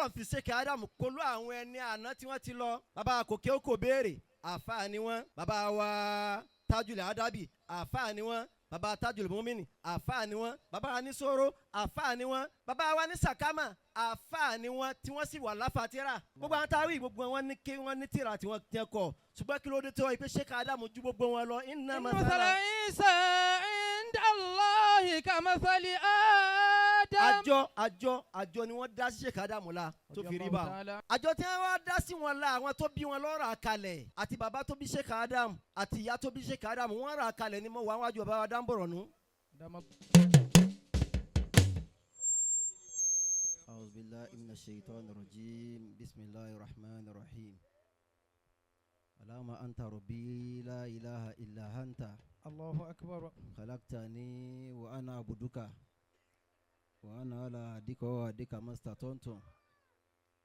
Ọlọ́run fi Sheikh Adam kolú àwọn ẹni àná tí wọ́n ti lọ. Bàbá kòkè ó kò béèrè, àfáà ni wọ́n. Bàbá wa Tajul Adabi, àfáà ni wọ́n. Bàbá Tajul Mumini, àfáà ni wọ́n. Bàbá wa ní Soro, àfáà ni wọ́n. Bàbá wa ní Sakama, àfáà ni wọ́n, tí wọ́n sì wà láfàtìrà. Gbogbo àwọn táwí, gbogbo wọn ní kí wọ́n ní tìrà tí wọ́n tiẹ̀ kọ, ṣùgbọ́n kí ló dé tó wọ́n pé Sheikh Adam ju gbogbo wọn lọ? Inna مثل عيسى عند الله كمثل آدم. Àjọ ni wọ́n dá sí Sheikh Adam la tó fi rí bá wọn. Àjọ tí wọ́n wá dá sí wọn la, àwọn tó bí wọn ló rà kalẹ̀, àti bàbá tó bí Sheikh Adam àti ìyá tó bí Sheikh Adam, wọ́n rà kalẹ̀ ní mo wà wájú bàbá wa Dáńbọ̀rọ̀. أعوذ بالله من الشيطان الرجيم. بسم الله الرحمن الرحيم. اللهم أنت ربي لا إله إلا أنت. الله أكبر. خلقتني وأنا عبدك وأنا على عهدك ووعدك ما استطعت.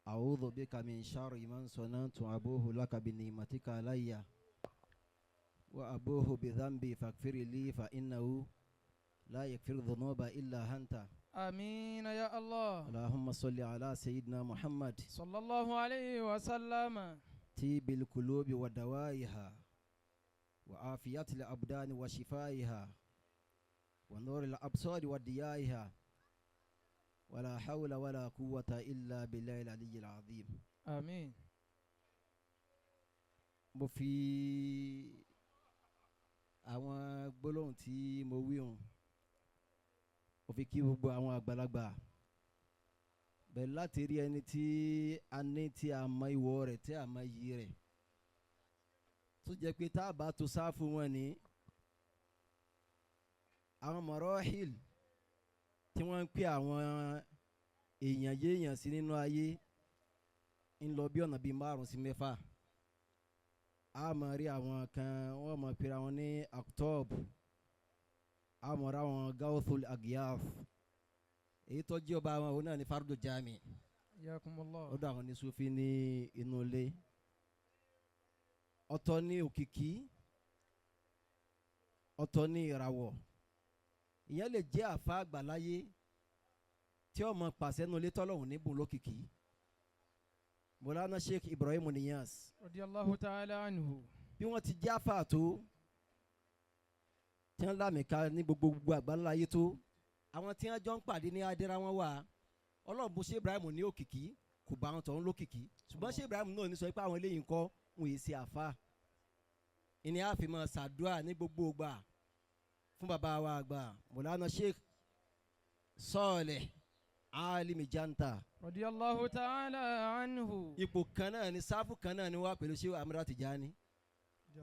أعوذ بك من شر ما صنعت. أبوء لك بنعمتك علي وأبوء بذنبي فاغفر لي فإنه لا يغفر الذنوب إلا أنت. آمين يا الله. اللهم صل على سيدنا محمد. صلى الله عليه وسلم. طيب القلوب ودوائها وعافية الأبدان وشفائها ونور الأبصار وضيائها، ولا حول ولا قوة إلا بالله العلي العظيم. آمين. Mo fi àwọn gbólóhùn tí mo wí hùn, mo fi kí gbogbo àwọn àgbàlagbà bẹ́ẹ̀ láti rí ẹni tí a ní, tí a mọ ìwọ rẹ̀, tí a mọ iyì rẹ̀, tó jẹ́ pé tá a bá tó sáfù wọn ní àwọn mọ̀rọ́hìl tí wọ́n ń pè àwọn èèyàn yéèyàn sí nínú ayé, ń lọ bí ọ̀nà bíi márùn sí mẹ́fà. A máa rí àwọn kan, wọ́n máa pera wọn ní aktob, a máa rí àwọn gawthul agiyaf. Èyí tó jẹ́ ọba àwọn òun náà ní fardu jami. Yakumullah. Lọ́dọ̀ àwọn ní sufi ní inú ilé, ọ̀tọ̀ ní òkìkí, ọ̀tọ̀ ní ìràwọ̀. Ìyẹn lè jẹ́ àfa àgbàláyé tí ó mọ pàṣẹ nulẹ̀ tọ́lọ́hùn níbùn lókìkí. Mọ̀lánà Sheikh Ibrahim Niyas radiyallahu ta'ala anhu. Bí wọ́n ti jẹ́ àfa tó, tí wọ́n lámìka ní gbogbo gbogbo àgbáláyé tó, àwọn tí wọ́n jọ ń pàdé ní adéra wọn wà. Ọlọ́run bó ṣe Ibrahim ní òkìkí, kò bá wọn tọ̀ ń lókìkí, ṣùgbọ́n ṣé Ibrahim náà ní sọ pé àwọn eléyìí ń kọ́ wọn yìí ṣe àfa ìní àfihàn ṣàdúrà ní gbogbo ìgbà fún bàbá wa àgbà Mọ̀lánà Sheikh Sọ́ọ̀lẹ̀ Alimi Janta. Radiyallahu ta'ala anhu. Ipò kan náà ni, sáfù kan náà ni wá pẹ̀lú Sheikh Amira Tijani,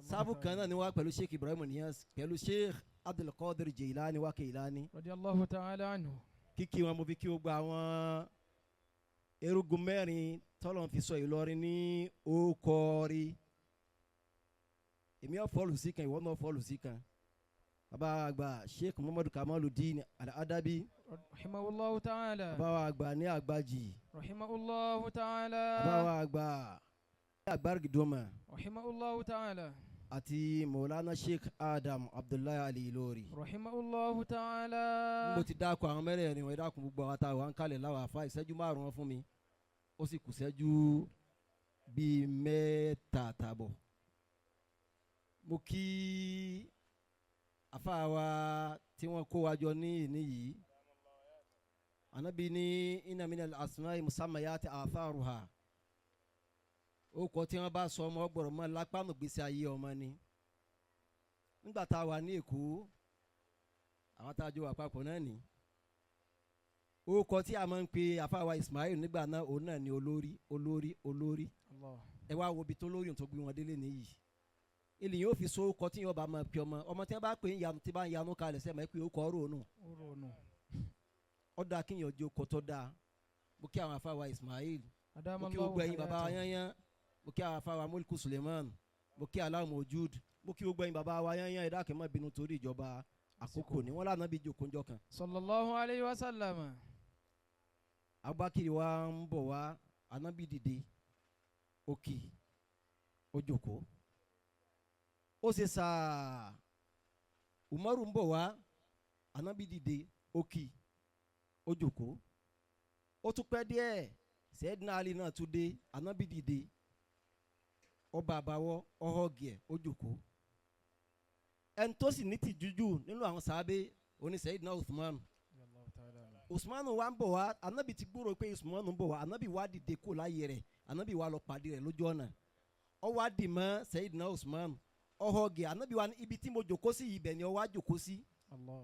sáfù kan náà ni wá pẹ̀lú Sheikh Ibrahim Niyas, pẹ̀lú Sheikh Abdulkadir Jilani wá Keilani. Radiyallahu ta'ala anhu. Kíkí wọn mo fi kí gbogbo àwọn erugun mẹ́rin tọ́lọ̀ fi sọ Ìlọrin ní ókọ́rí. Èmi ò fọ́ọ̀lù sí kan, ìwọ náà fọ́ọ̀lù sí kan. Bàbá àgbà Sheikh Muhammadu Kamaludin Al-Adabi. Rahimahullahu ta'ala. Bàbá wa àgbà ní àgbàjì. Rahimahullahu ta'ala. Bàbá wa àgbà ní àgbàrìgìdọ́mà. Rahimahullahu ta'ala. Àti Mọ̀lánà Sheikh Adam Abdullahi Ali Ilori. Rahimahullahu ta'ala. Mo ti dákọ̀ àwọn mẹ́rẹ̀ẹ̀rin wọn. Dákun, gbogbo àwọn táwọn ń kalẹ̀ láwọn àfa, ìṣẹ́jú 5 fún mi, ó sì kù ṣẹ́jú bíi 3 àtààbọ̀. Mo kí àfa wa tí wọ́n kó wa jọ ní ìní yìí. Anabi ní inna minal asma'i musammayati atharuha. Ó kọ tí wọ́n bá sọ ọmọ ọgbọ̀rọ̀ mọ́ lápánu gbèsè ayé ọmọ ni. Nígbà tá a wà ní Èkó, àwọn tá a jọ wà papọ̀ náà ní ó kọ tí a máa ń pe àfàwà Ismail nígbà náà, òun náà ní olórí, olórí, olórí. Allah. Ẹ wá wo ibi tó lórí tó gbé wọn délé nìyí. Ilé yóò fi so kọ tí yóò bá máa pe ọmọ ọmọ tí wọn bá pè ń yanu, tí bá ń yanu kalẹ̀ sẹ́mi pé ó kọ́ ọ́ rònú. Ó rònú. Ó dáa kí yàn jó kó tó dáa. Mo kí àwọn àfàwà Ismail, mo kí Adamallahu gbogbo ẹ̀yin bàbá wa hayatahu. yányán. Mo kí àwọn àfàwà Mulku Suleiman, mo kí Aláwọ̀ Mojúd, mo kí gbogbo ẹ̀yin bàbá wa yányán. Ẹ̀dá kẹ́ má bínú torí ìjọba àkókò ní wọn lànà bí jòkó ńjọ kan. Sallallahu alayhi wa sallam. Abubakar wa ń bọ̀ wá, anabi dìde, ó kí, ó jókòó. Ó ṣe sáà, Umaru ń bọ̀ wá, anabi dìde, ó kí, ó jókòó. Ó tún pẹ́ díẹ̀. Sayyidina Ali náà tún dé, anabi dìde, ọba àbáwọ ọhọgì ẹ, ó jókòó. Ẹni tó sì ní tìjújù nínú àwọn sàábé oní Sayyidina Uthman. Usman wa ń bọ̀ wá, anabi ti gbúrò pé Usman ń bọ̀ wá, anabi wa dìde kó láyé rẹ̀, anabi wa lọ pàdé rẹ̀ lójú ọ̀nà, ó wá dì mọ́ Sayyidina Usman, ọhọgì. Anabi wa ní ibi tí mo jókòó sí ibẹ̀ ni ó wá jókòó sí. Allah.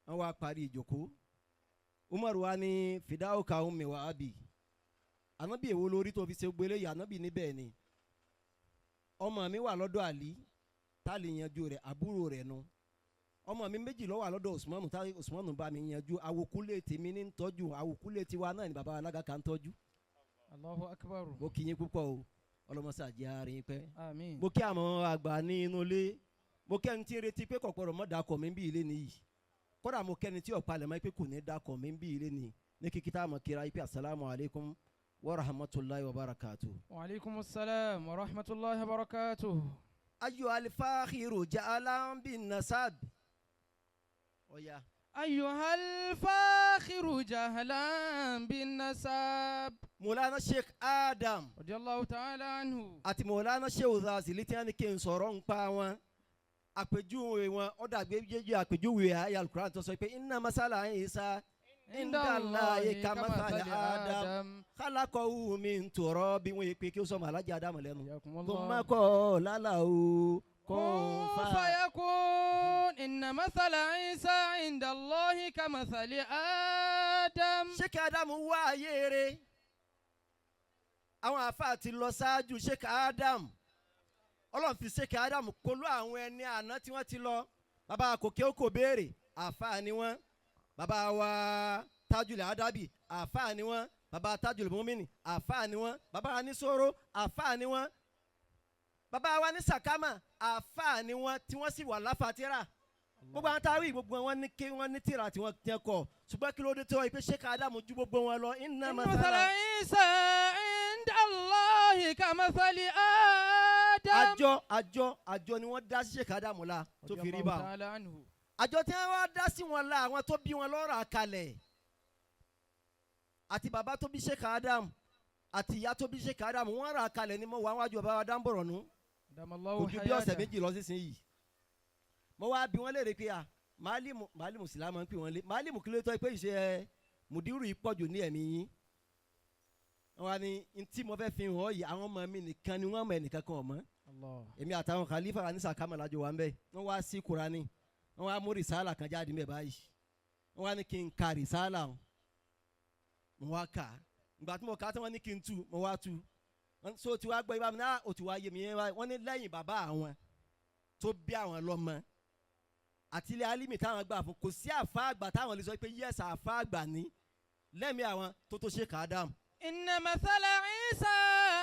Wọ́n wá parí ìjókòó. Umar wa ní fìdáwò ummi wa abi, anabi èwo lórí tó fi ṣe gbélé yìí? Anabi níbẹ̀ ni ọmọ mi wà lọ́dọ̀ Ali, tá lè yanjú rẹ̀, àbúrò rẹ̀ nu. Ọmọ mi méjì ló wà lọ́dọ̀ Usmanu, tá Usmanu bá mi yanjú. Àwòkúlé tèmi ní tọ́jú, àwòkúlé tiwa náà ni baba alága kan tọ́jú. Allahu akbar. Mo kí yín púpọ̀ o, ọlọ́mọṣà jẹ́ àárín pẹ́. Àmín. Mo kí àwọn àgbà ní inú ilé, mo kẹ́ni tí ń retí pé kọ̀pọ̀rọ̀ mọ́ dakọ̀ mi bí ilé nìyí. Kódà mo kẹ́ni tí ọ̀pá lẹ̀ mọ́ pé kò ní dakọ̀ mi bí ilé nìyí. Ní kíkí tá a mọ̀ kíra pé asalaamu alaykum wa rahmatulahi wa barakatu. Wa alaykum assalam wa rahmatulahi wa barakatuh. Ayo alifakhiru ja'alan bin nasab. Oya. أيها الفاخر جهلا بالنسب. Mọ̀lánà Sheikh Adam رضي الله تعالى عنه. àti Mọ̀lánà Sheikh Zazili tí wọ́n ní kí n sọ̀rọ̀ ń pa wọn. Àpèjúwe wọn ó dàgbé jẹ́jẹ́ àpèjúwe ayé Al-Qur'an tó sọ pé inna masala Isa inda Allahi kamathali Adam khalaqahu min turabin. Wọ́n yẹ pé kí ó sọ màlájà Adam lẹ́nu. حياكم الله. Thumma qala lahu kun كن فيكون. إن مثل عيسى عند الله كمثل آدم. Sheikh Adam wá ayé rẹ̀, àwọn àáfàá ti lọ ṣáájú Sheikh Adam. Ọlọ́run fi Sheikh Adam kolú àwọn ẹni àná tí wọ́n ti lọ. Bàbá kòkè ó kò béèrè, àáfàá ni wọ́n. Bàbá wa Tajul Adabi, àáfàá ni wọ́n. Bàbá Tajul Mumini, àáfàá ni wọ́n. Bàbá wa ní Soro, àáfàá ni wọ́n. Bàbá wa ní Sàkámà, àáfàá ni wọ́n, tí wọ́n sì wà láfàtírà. Gbogbo àwọn táwí, gbogbo wọn ní kí wọ́n ní tírà tí wọ́n tiẹ̀ kọ, ṣùgbọ́n kí ló dé tó ìpè Sheikh Adam ju gbogbo wọn lọ? Inna إن مثل masala عيسى عند الله كمثل آدم. Àjọ àjọ àjọ ni wọ́n dá sí Sheikh Adam la tó رضي fi rí الله bá wọn. تعالى عنه. Àjọ tí wọ́n wá dá sí wọn la, àwọn tó bí wọn lọ́rọ̀ àkàlẹ̀, àti bàbá tó bí Sheikh Adam àti ìyá tó bí Sheikh Adam, wọ́n rà kalẹ̀ ni. Mo wà wájú bàbá wa Dáńbọ̀rọ̀nù دام الله kò ju bí ọ̀sẹ̀ حياته. 2 lọ sísìn yìí. Mo wá bí wọ́n léèrè pé à máàlìmù máàlìmù sì lámọ̀ ń pè wọ́n lé máàlìmù, kí ló tọ́ pé ìṣe ẹ mùdírù yìí pọ̀jù ní ẹ̀mí yín? Wọ́n wá ní ntí mo fẹ́ fi hàn ọ́ yìí, àwọn ọmọ mi nìkan ni wọ́n mọ, ẹnìkan kan ò mọ̀. Allah. Èmi àtàwọn khalifa anisa kamala jọ wà ń bẹ̀. Wọ́n wá sí Kurani, wọ́n wá mú risala kan jáde ń bẹ̀ báyìí, wọ́n wá ní kí n ka risala ọ̀hún. Mo wá kà á. Ìgbà tí mo kà á tí wọ́n ní kí n tú, mo wá tú. Wọ́n so tí wàá gbọ́ ibà mi náà, ó ti wá yé mi yẹn wá. Wọ́n ní lẹ́yìn bàbá àwọn tó bí àwọn lọ́mọ àti ilé alimi táwọn gbà fún, kò sí àfa àgbà táwọn lè sọ pé yẹ́sà àfa àgbà ní lẹ́mìí àwọn tó tó Sheikh Adam. إن مثل عيسى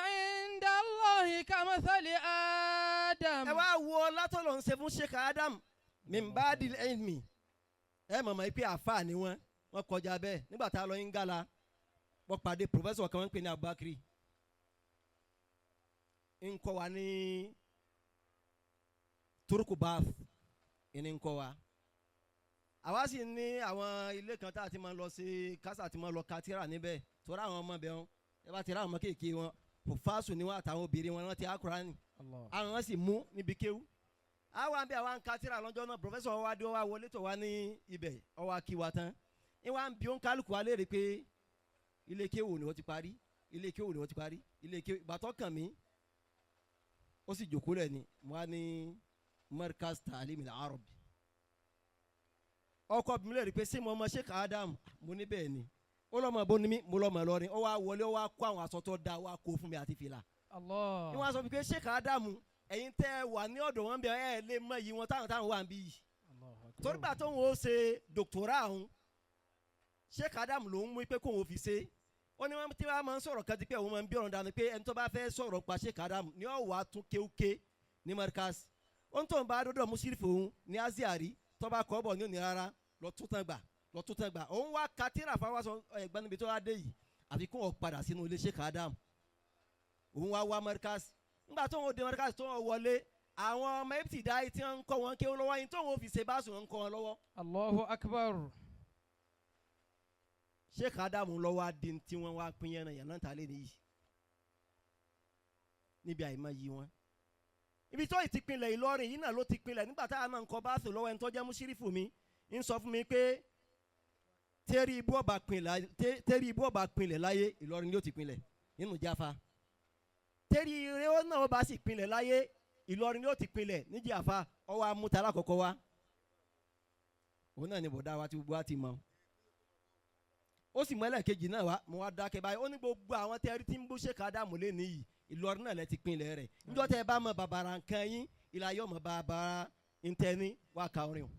عند الله كمثل آدم. Ẹ wá wo látọ̀lọ́ ń ṣe fún Sheikh Adam min ba'dil ilmi. Ẹ mọ̀mọ́ pé àfa ni wọ́n, wọ́n kọjá bẹ́ẹ̀. Nígbà tá a lọ Ngala, wọ́n pàdé professor kan, wọ́n ń pè ní Abubakar, ń kọ́ wa ní turuku bath ìní ń kọ́ wa. Àwa sì ní àwọn ilé kan tá a ti máa lọ sí kásá, ti máa lọ katira níbẹ̀, torí àwọn ọmọ bẹ̀ wọn, ẹ bá ti rí àwọn ọmọ kéèké wọn, fòfásù ni wọn, àtàwọn obìnrin wọn, wọn ti akurani. Allah. Àwọn sì mú níbi kéwú. Àwa ń bẹ, àwa ń katira lọ́jọ́ náà. Professor wa dé, wa wọlé tó wa ní ibẹ̀, ó wá kí wa tán, ìwà ń bi ó ń kálukú wa léèrè pé ilé kéwú ni wọ́n ti parí, ilé kéwú ni wọ́n ti parí, ilé kéwú. Ìgbà tó kàn mí, ó sì jòkó rẹ̀ ni, mo wá ní Markaz Ta'lim al-Arabi. Ọkọ mi lè rí pé ṣé mo mọ Sheikh Adam? Mo ní bẹ́ẹ̀ ni. Ó lọ́mọ bó ní mi, mo lọ́mọ lọ́rin. Ó wá wọlé, ó wá kó àwọn aṣọ tó da, ó wá kó fún mi àti fìlà. Allah. Ni wọ́n á sọ fún mi pé Sheikh Adam, ẹ̀yin tẹ́ ẹ wà ní ọ̀dọ̀ wọn bẹ́ẹ̀, ẹ lè mọ iyì wọn táwọn wà ń bí yìí. Allahu akbar. Torí gbà tó ń wo ṣe dòkítọ́rà ọ̀hún, Sheikh Adam ló ń mú pé kóun ò fi ṣe. Ó ní wọ́n tí wọ́n máa ń sọ̀rọ̀ kan ti pé òun máa ń bí ọ̀rọ̀ dànù pé ẹni tó bá fẹ́ sọ̀rọ̀ pa Sheikh Adam ní ó wàá tún kéwúké ní Markaz. Ó ń tó ń bá dọ́dọ̀ musirifu òun ní Aziari, tó bá kọ́ bọ̀ ní òní rárá, lọ tún tán gbà, lọ tún tán gbà. Òun wá katira fáwọn sọ ẹ̀gbọ́n níbi tó wá dé yìí, àfi kó wọn padà sínú ilé Sheikh Adam. Òun wá wá Markaz. Nígbà tó ń dé Markaz, tó ń wọlé, àwọn ọmọ ibtidai tí wọ́n ń kọ́ wọn kéwú lọ́wọ́ yìí, tó ń fi ṣe báṣu ń kọ́ wọn lọ́wọ́. Allahu akbar. Sheikh Adamu lọ wá di tí wọ́n wá pín yẹn yànnà ta lé nìyí níbi àìmọ̀ yìí wọn. Ibi tó ti pinlẹ̀ Ìlọrin yìí náà ló ti pinlẹ̀ nígbà táwọn náà ń kọ báàsì lọ́wọ́ ẹni tó jẹ́ mùsírìfù mi ń sọ fún mi pé tẹ́rí ibú ọba pinlẹ̀ láyé Ìlọrin ni ó ti pinlẹ̀ nínú Jáfa, tẹ́rí eré náà ọba sì pinlẹ̀ láyé Ìlọrin ni ó ti pinlẹ̀ ní Jáfa. Ọwọ́ amúta lákọ̀ọ́kọ́ wa òun náà ni bọ̀dá wa ti gbogbo wa ti mọ̀, ó sì mọ ẹlẹ́ẹ̀kejì náà wá. Mo wá dákẹ́ báyìí, ó ní gbogbo àwọn tẹ́rí tí ń bú Sheikh Adamu lé níyì Ìlọrin náà lẹ ti pinlẹ̀ rẹ̀. Níjọ́ tẹ́ ẹ bá mọ bàbàrà nǹkan yín ìlà yóò mọ bàbàrà ntẹ́ni wà ká orin o.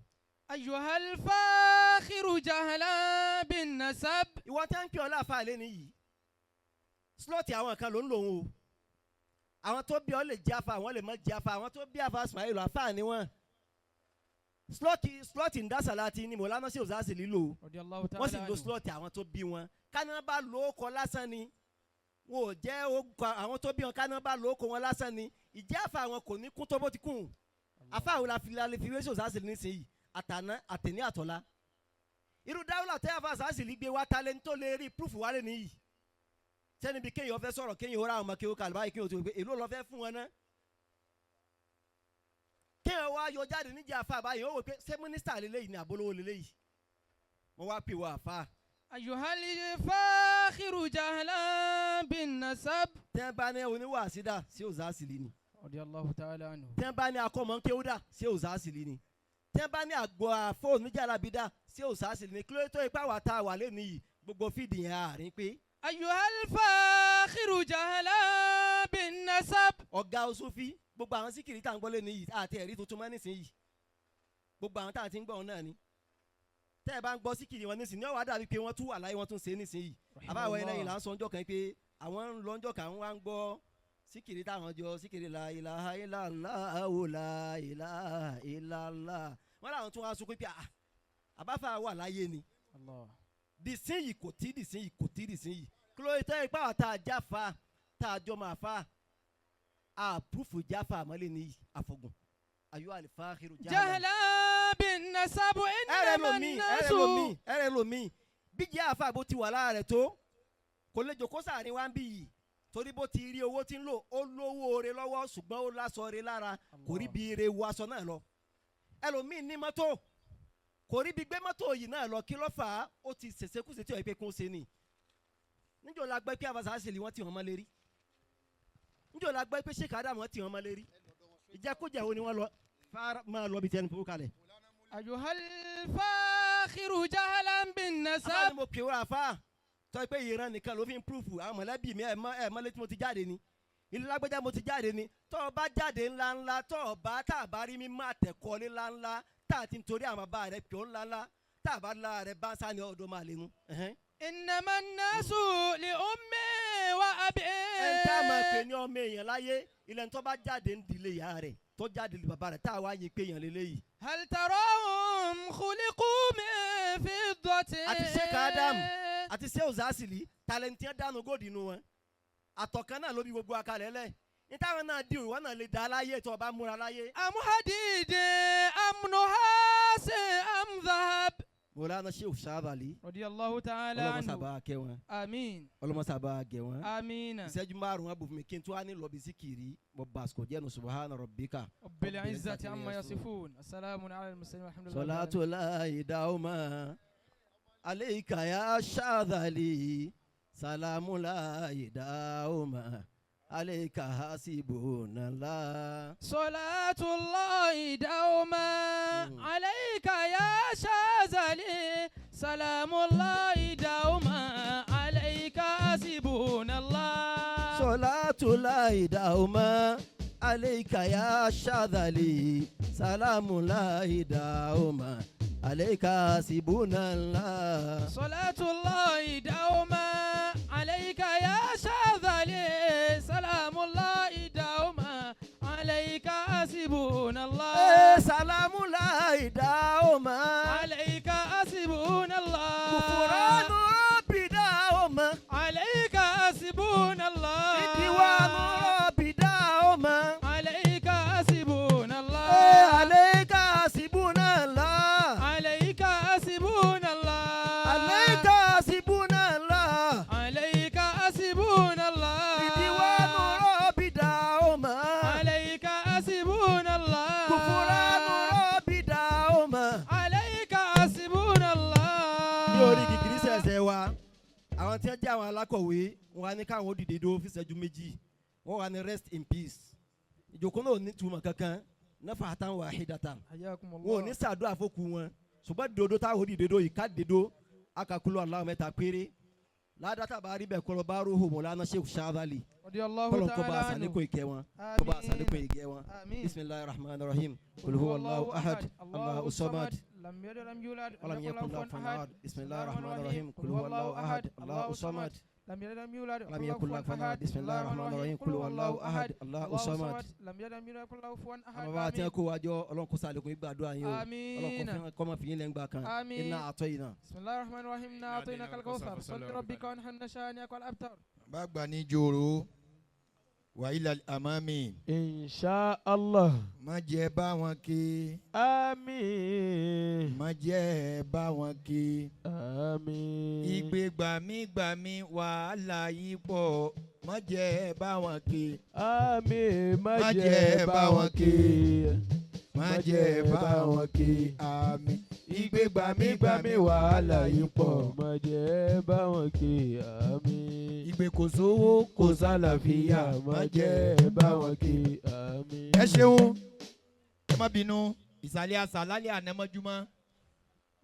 Ayyuhal fakhiru jahlan bin nasab. Ìwọ tẹ́ ń pè ọ́ láàfáà lé níyì slọ́ọ̀tì àwọn kan ló ń lò ó, àwọn tó bí ọ lè jẹ́ afa, àwọn lè má jẹ́ afa, àwọn tó bí afa Ismail afa ni wọ́n. Slọ́ọ̀tì ń dásàlátì ni Mọ̀lánà sí òsàsì lílò, wọ́n sì lo slọ́ọ̀tì àwọn tó bí wọn. Káná bá lo ókọ lásán ni wọn ò jẹ́ ókọ àwọn tó bí wọn, káná bá lo ókọ wọn lásán ni ìjẹ́ àfa àwọn kò ní kún tó bó ti kún. Afa àwọn la fi lè fi wé sí òsàsì nísìnyí àtàná àtẹ̀ní àtọ̀lá. Irú dáwọ́là tẹ́ àfa òsàsì lè gbé wa ta lẹ́ni tó lè rí prúfù wálé nìyí. Sẹ́ni bí kéèyàn fẹ́ sọ̀rọ̀ kéèyàn ó ra àwọn ọmọ kéwòn kàlùbá yìí kéèyàn tó gbé èló lọ fẹ́ fún wọn náà. Kéèyàn wá yọ jáde níjà àfa báyìí ó wò pé ṣé mínísítà lélẹ́yìí ni àbólówó lélẹ́yìí. Mo wá pè wọ àfa. Ayyuhal fakhiru jahlan bin nasab. Tẹ́ bá ní oníwàásí dà sí òzásìlì ni. Radiyallahu ta'ala anhu. Tẹ́ bá ní akọ́mọ́kéwú dà sí òzásìlì ni. Tẹ́ bá ní àgbọ̀ àfọ oníjàlábí dà sí òzásìlì ni. Kí ló tó ipá wà tá a wà lẹ́nu yìí gbogbo fídì yẹn àárín pé. Ayyuhal fakhiru jahlan bin nasab. Ọ̀gá Osufi gbogbo àwọn síkìrì tá à ń gbọ́ lẹ́nu yìí àti ẹ̀rí tuntun mọ́ nísìnyí gbogbo àwọn tá à ti ń gbọ́ wọn náà ni tẹ́ ẹ bá ń gbọ́ síkìrì wọn nísìnyí ọ̀wá dàbí pé wọ́n tún wà láyé wọ́n tún ṣe é nísìnyí. Àbáwọ̀ ẹlẹ́yìn là ń sọ ọjọ́ kan pé àwọn ń lọ ọjọ́ kan wá ń gbọ́ síkìrì táwọn jọ síkìrì la ilaha illallah la ilaha illallah wọ́n làwọn tún wá sunkún pé àbáfà wà láyé ni dìsín yìí kò tí dìsín yìí kò tí dìsín yìí kí ló tẹ́ ipá wa tá a jáfa tá a jọ máa fa àpúfù jáfa àmọ́lé ní àfọ̀gùn ayọ́ àlìfáàkìrù jahlan bin nasab innama nasu. ẹrẹ lomi bí jẹ́ àfa bó ti wà lára rẹ̀ tó kò lè jòkó sàárín wa ń bí yìí torí bó ti rí owó tí ń lò ó lówó ore lọ́wọ́ ṣùgbọ́n ó láṣọ ore lára kò rí bí ire wọ aṣọ náà lọ. Ẹlòmíì ní mọ́tò kò rí bí gbé mọ́tò yìí náà lọ kí ló fà á ó ti ṣèṣekúṣe tí ò yẹ pé kó ṣe ni. Níjọ́ la gbọ́ pé abasa ṣèlè wọ́n ti hàn mọ́ lérí, níjọ́ la gbọ́ pé Sheikh Adam wọ́n ti hàn mọ́ lérí, ìjẹkújẹ wo ni wọ́n lọ fara máa lọ bí tẹnu fowó kalẹ̀. Ayyuhal fakhiru jahlan bin nasab. Àbá ni mo pè wọ́n àfa tọ́ pé ìran nìkan ló fi ń púrúfù àwọn mọ̀lẹ́bí mi ẹ̀ mọ́ létí mo ti jáde ni ilé lágbájá mo ti jáde ni tọ́ ọ bá jáde ńláńlá tọ́ ọ bá tá a bá rí mi má tẹ̀kọ́lé ńláńlá tá a ti ń torí àwọn bàbá rẹ̀ pè ó ńláńlá tá a bá ńlá rẹ̀ bá sá ni ọ̀dọ́ máa lè mú. Innama nasu li ummi wa abi. Ẹn tá a máa pè ní ọmọ èèyàn láyé ilẹ̀ tó bá jáde ń dilé ìyá rẹ̀ tó jáde lè bàbá rẹ̀ tá a wá yín pé èèyàn lélẹ́yìí. Hal tarahum khuliqu min fiddatin. Àti Sheikh Adam àti Sheikh Ozasili talẹ̀ntì dànù góòdì inú wọn àtọ̀kan náà ló bí gbogbo akalẹ̀ lẹ̀ nítawọn náà di ìwọ náà lè dá láyé tó o bá múra láyé. Am hadidin am nuhasin am dhahab. Mọ̀lánà Sheikh Shabali. Radiyallahu ta'ala anhu. Ọlọ́mọsàbá kẹ́ wọn. Àmín. Ọlọ́mọsàbá gẹ̀ wọn. Àmín. Ìṣẹ́jú márùn-ún abò fún mi kí n tún á ní lọ́bi síkìrì mo bàṣkò jẹ́nu subhana rabbika. Rabbil izzati amma yasifun. Assalamu ala al-mursalin walhamdulillahi. Salatu lahi dauma alayka ya Shadhali salamu lahi dauma alayka hasibunallah. Salatullahi dauma alayka ya Shazali salamullahi dauma alayka hasibunallah. Salatullahi dauma alayka ya Shadhali salamullahi dauma alayka hasibunallah. Salatullahi dauma alayka ya Shadhali salamullahi dauma alayka hasibunallah. Salamullahi dauma alayka hasibunallah. Kufuranu rabbi dauma alayka hasibunallah. Idiwanu rabbi dauma alayka hasibunallah. Alayka hasibunallah. Alayka hasibunallah. Alayka hasibunallah. الله. Ridwanu rabbi dauma. عليك حسبنا الله. Kufuranu rabbi dauma. عليك حسبنا الله. Ní orí gìgírísẹ̀ ẹsẹ̀ wa, àwọn tí wọ́n jẹ́ àwọn alákọ̀wé wọn á ní káwọn ó dìde dúró fún ìṣẹ́jú 2, wọ́n wà ní rest in peace. Ìjókòó náà ò ní túmọ̀ kankan nafahatan wahidatan. حياكم الله. Wọn ò ní ṣàdúrà fókù wọn, ṣùgbọ́n dodo táwọn ó dìde dúró yìí, ká dìde akakulu Allahu mẹ́ta péré ládàtà bá rí bẹ́ẹ̀ kọlọ bá rúhù Mọ̀lánà Sheikh Shadali. رضي الله Kọlọ̀ kó bá تعالى a عنه. sàlékún ìkẹ́ wọn, kó bá a sàlékún ìkẹ́ wọn. آمين. Bisimilahi rahman rahim. Qul huwa Allahu ahad, Allahu samad, لم يلد ولم يولد ولم يكن له كفوا أحد. بسم الله الرحمن الرحيم. قل هو الله أحد، الله الصمد، لم يلد ولم يولد ولم يكن له كفوا أحد. بسم الله الرحمن الرحيم. قل هو الله أحد، الله الصمد. لم يلد ولم يولد له كفوا أحد. Àwọn bàbá tí wọn kó wa jọ, Ọlọ́run kó sàlékún ìgbàdúrà yín o. Ọlọ́run آمين. kó má fi yín lẹ́ngbà kan. آمين. Iná àtọ́ yìí náà. بسم الله الرحمن الرحيم. إنا أعطيناك الكوثر، صل لربك وانحر شانئك والأبتر. Bá gbà ní jòrò wàhálà àmàmì. Insha Allah. Má jẹ́ bá wọn kí. Àmín. Má jẹ́ bá wọn kí. Àmín. Ìgbé gbàmígbàmí wàhálà yìí pọ̀, má jẹ́ bá wọn kí. Àmín. Má Má jẹ́ jẹ́ bá bá wọn wọn kí. Má jẹ́ bá wọn kí, àmín. Ìgbé Gbàmígbàmí gbàmígbàmí wàhálà yìí pọ̀, má jẹ́ bá wọn kí. Àmín. Ìgbé kò sówó Kò sálàáfíà, má jẹ́ bá wọn kí. Àmín. Ẹ ṣeun, ẹ má bínú. Ìsàlẹ̀ àṣà lálẹ́ àná mọ́júmọ́,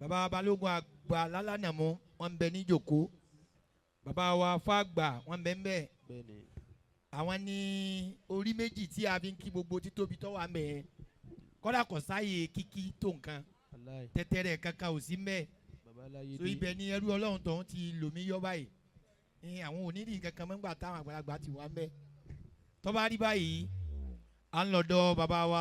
bàbá balógun àgbà lálànàmú wọn ń bẹ níjòkó, bàbá wa fàgbà wọn ń bẹ ń bẹ. Bẹ́ẹ̀ni. Àwọn ní orí méjì tí a fi ń kí gbogbo títóbi tó wà mẹ́ẹ̀ kọ́dà kò sáàyè kíkí tó nǹkan. Aláì. Tẹ́tẹ́rẹ́ kankan ò sí mẹ́ẹ̀. Bàbá aláyé So dé. ibẹ̀ ni ẹrú ọlọ́run tọ̀hún ti lò mí yọ báyìí ní àwọn onídìí kankan mọ́ngbà táwọn àgbàlagbà ti wà mẹ́. Tó bá rí báyìí, à ń lọ́dọ̀ bàbá wa.